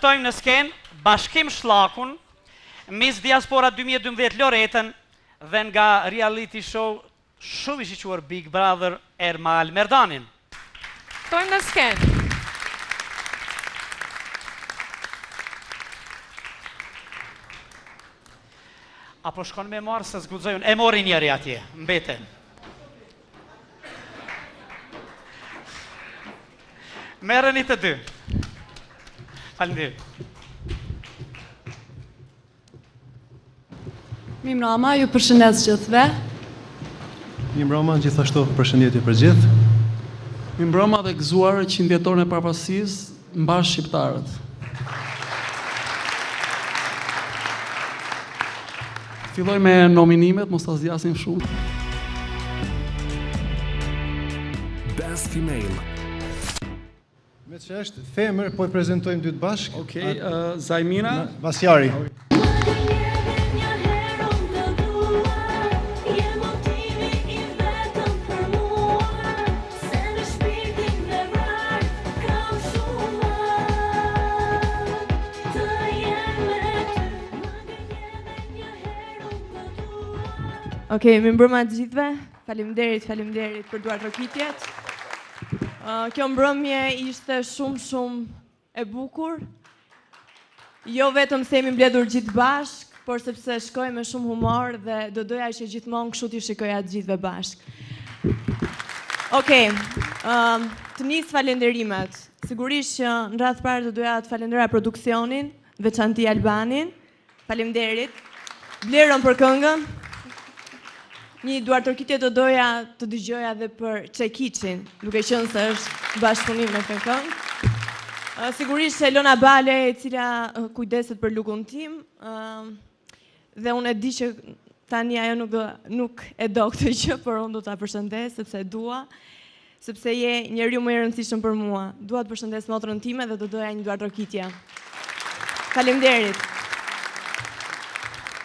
Ftojmë në skenë Bashkim Shllakun, Miss Diaspora 2012 Loretën dhe nga reality show shumë i shiquar Big Brother Ermal Merdanin. Ftojmë në skenë. Apo shkon me marrë se s'guxoj unë. E mori njëri atje, mbete. Merreni të dy. Faleminderit. Mirëmbrëma, ju përshëndes gjithëve. Mirëmbrëma, gjithashtu përshëndetje për gjithë. Mirëmbrëma dhe gëzuar 100 vjetorin e pavarësisë, mbarë shqiptarët. Filloj me nominimet, mos ta zgjasim shumë. Best Female. Me që është femër, po i prezentojmë dy të bashkë. Okej, okay, uh, Zajmina. Vasjari. Okej, okay, mirëmbrëma të gjithëve. Faleminderit, faleminderit për duartrokitjet. Uh, kjo mbrëmje ishte shumë shumë e bukur. Jo vetëm se jemi mbledhur gjithë bashkë, por sepse shkoi me shumë humor dhe do doja që gjithmonë kështu t'ju shikoja të gjithëve bashkë. Okej, okay, um, të nis falenderimet. Sigurisht që në radhë parë do doja të falenderoja produksionin, veçanti Albanin. Faleminderit. Blerën për këngën. Një duartrokitje do doja të dëgjoja dhe për Çekiçin, duke qenë se është bashkëpunim me këtë këngë. Sigurisht Elona Bale, e cila kujdeset për look-un tim, dhe unë e di që tani ajo nuk do, nuk e do këtë gjë, por unë do ta përshëndes sepse e dua, sepse je njeriu më i rëndësishëm për mua. Dua të përshëndes motrën time dhe do doja një duartrokitje. Faleminderit.